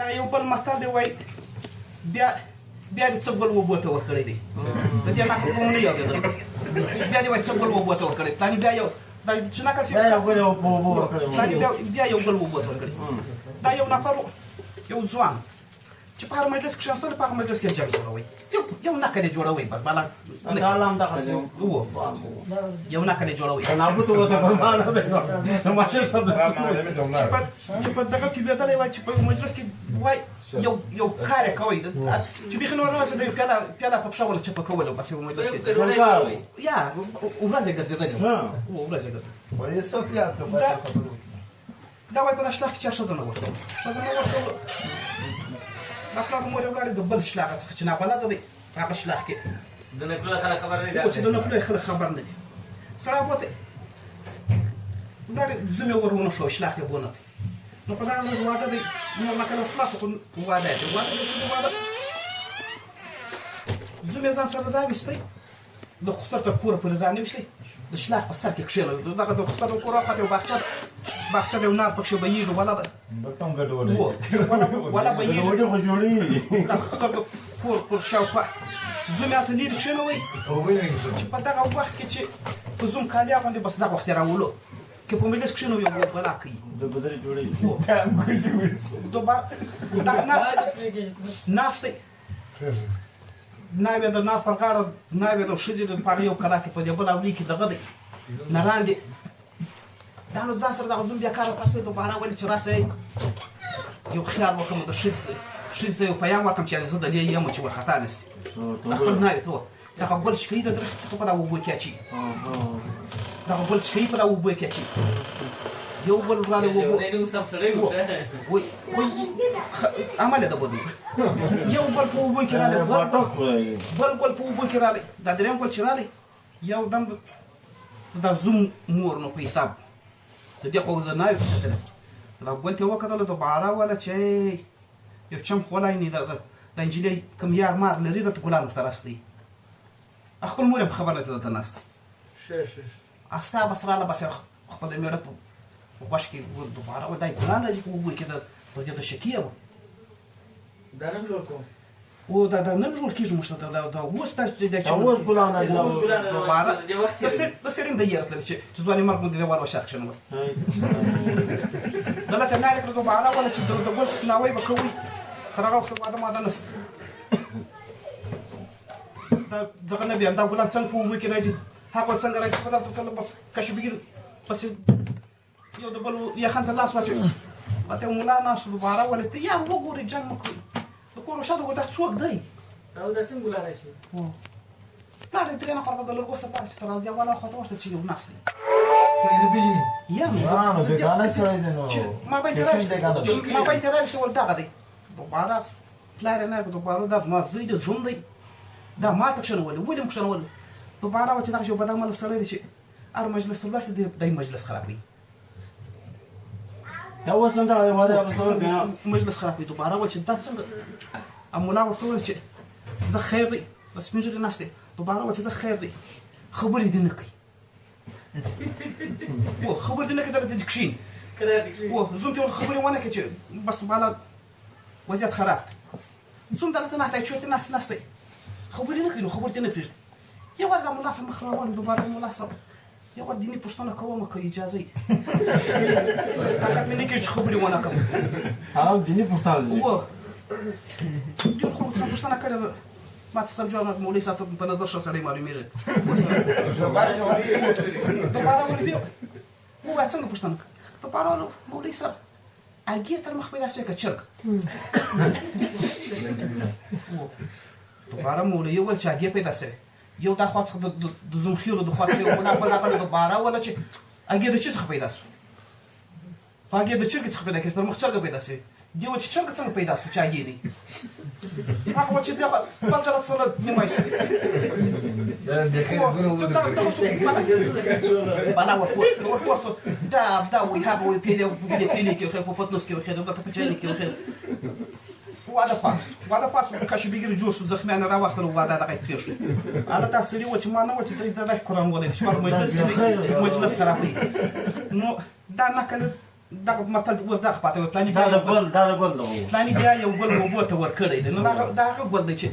دا یو بل متل دی، وایي بیا بیا دې څه ګل اوبو ته ورکړی دی. د دې نقل به مو نه یې اورېدلی. بیا دې وایي څه ګل اوبو ته ورکړی، پلاني بیا یو دا چې نقل شي، بیا یو ګل اوبو ورکړی، پلاني بیا یو ګل اوبو ته ورکړی. دا یو نفر، یو ځوان چې په هر مجلس کښېناستل، په هغه مجلس کې جنګ جوړوي، یو نقل یې جوړوي، بس بالا دا لام دغسې و، یو نقل یې جوړوي. نابود وته فرمانه دی ماشین صاحب چې په دغه کې لوېدلی وای، چې په مجلس کې وای یو کار یې کوی چې بیخي نور نه وای، د یو پیاله په پښه وله چپه کوله، بس یو مجلس کې یا ورځ یې ګرځېدلې وه، ورځ یې ګرځېدلې. دا وای په دا شلاخ کې چا ښځه نه ورکوله، ښځه نه ورکوله. دا پلار مور یې ولاړې د بل شلاخ څخه چې نابلده دی په هغه شلاخ کې د نکلو خلک خبر نه دي، چې د نکلو خلک خبر نه دي. سړی بوته ولاړې، زوم یې ور ونه شو، شلاخ یې بونه دی. نو په دغه ورځ واده دی، نور نکله خلاص، خو واده دی، واده دی چې د واده زوم یې ځان سره راویستی، د خسر تر کوره پورې رانیوستی، د شلاخ په سر کې کښېنوي. دغه د خسر د کور هاخوا یو باغچه ده، باغچه ده، یو نار پکښې بهیږي، وله ده دلته هم ګډوډي وله بهیږي، ګډوډي خو جوړېږي. د خسر د کور پر شاوخوا زوم یې هلته لیرې کښېنوی، چې په دغه وخت کې چې په زوم کالي اغوندي، بس دغه وخت یې راولو که په مجلس کښېنوي یو بلا کوي، د بدرې جوړېږي. دوباره دغه ناست دی، ناوې د نار پر غاړه، ناوې د ښځې د په هغه یو کلا کې په دې بله اولۍ کې دغه دی نران دي. دا نو ځان سره دغه زوم بیا کاره پاڅوي، دوباره ولې چې راسئ یو خیال وکړم، د ښځې ته یو پیام ورکړم چې زه د دې یم چې ورخطا نه شي، د خپل ناوې ته دغه ګل شکوي د درختې څخه په دا اوبو کې اچوي، دغه ګل شکوي په دا اوبو کې اچوي. یو ګل راله اوبو وای وای عمل د بدو، یو ګل په اوبو کې رالی، بل ګل په اوبو کې رالی، دا دریم ګل چې رالی یو دم دا زوم مور نو په حساب د دې خو زه ناوې ته کتله، دا ګل ته وکتله، دوباره وله چې یو چم خولای نه، دا د نجلۍ کوم یار مار لري دلته ګلان ورته راستي، خپل مور یې په خبر نه چې دلته ناست دی. استا بس راله، بس خپل د مېړه په غوږ کې دوباره وه دا ګلان راځي په اوبو کې، دا په دې ته شکي یم، دا نن جوړ کوم او دا نن جوړ کېږي موږ ته، دا اوس دا چې اوس ګلان راځي دوباره د سړي د یې راتلل چې ځواني مرګ مو د دیوال وشات کښېنول، دلته نارې کړه دوباره وله چې د ګل سپیناوی به کوئ، تر هغه وخته واده ماده نشته. دا دغه نه بیا دا ګلان څنګه په اوبو کې راځي، هغه څنګه راځي په داسې سره بس کش بګیر پسې یو د بل یخن ته لاس واچوي. ماته ملا ناست دوباره ولې ته یا وګورې جنګ مه کوئ، د کور شاته وګوره دا څوک دی او دا څنګه ګلان اچي. پلار یې ترې نه قربه د لرګو سره پلار چې تر دیوال هاخوا ته ورته چې یو ناست دی نه پېژني یا نو بېګانه سړی دی، نو ما به یې راویستی ول دغه دی. دوباره پلار یې نه دوباره دا زما زوی دی، زوم دی، دا ما ته کښېنولی، ولې مو کښېنولی؟ دوباره وه چې دغه یو بدعمله سړی دی چې هر مجلس ته ولاړ شي دی مجلس خرابوي. دا اوس هم دغه واده اخیستل که نه مجلس خرابوي. دوباره وه چې دا څنګه، ملا ورته وویل چې زه خیر دی، د سپین ږیري ناست دی. دوباره وه چې زه خیر دی، خبرې دې نه کوي، خبرې دې نه کوي، دلته دې کښېني. زوم ته خبرې ونه کړې چې بس بالا وضعیت خراب دی. زوم دلته ناست دی، چورتې ناست ناست دی، خبرې نه کوي، نو خبرې دې نه پرېږدي. یو وار دا ملا ته مخ راوړم، دوباره ملا صاحب یوه دیني پوښتنه کوم که اجازه وي، طاقت مې نه کېږي چې خبرې ونه کړم. هغه دیني پوښتنه دی. ډېر خلکو څخه پوښتنه کړې ده، ما ته سم جواب نه، مولوي صاحب ته په نظر ښه سړی معلومېږي. دوباره ورځي ووایه څنګه پوښتنه کړه؟ دوباره مولوي صاحب هګۍ تر مخ پیدا شوې که چرګ؟ دوباره مولوي وویل چې هګۍ پیدا شوې. یو دا خوا څخه د زومخیلو د خوا څخه یو ملا بل راغلی، دوباره وله چې هګۍ د چي څخه پیدا شو؟ په هګۍ د چرګې څخه پیدا کېږي، تر مخ چرګه پیدا شوې. دې وویل چې چرګه څنګه پیدا شو چې هګۍ دی؟ هغه وویل چې بیا بل ځل سره نیمای شو. بلا ورپور شو، دا دا وایي هغه وایي، پیلې پیلې کې وخېد، په پتنوس کې وخېد، دلته په چایلې کې وخېد. واده پاس شو، واده پاس شو، کش بګیر جوړ شو، زخمیان راوختل، واده دغه یې پرېښود. هلته دا سړي و چې ما نه و چې دی دغه قرآن ولري، چې په مجلس کې دی مجلس خرابوي. نو دا نقل دغه متل اوس دغه پاتې وي، پلاني دا بیا د یو ګل ګل، دا د ګل دغه و. پلاني بیا یو ګل اوبو ته ورکړی دی، نو دا هغه ګل دی چې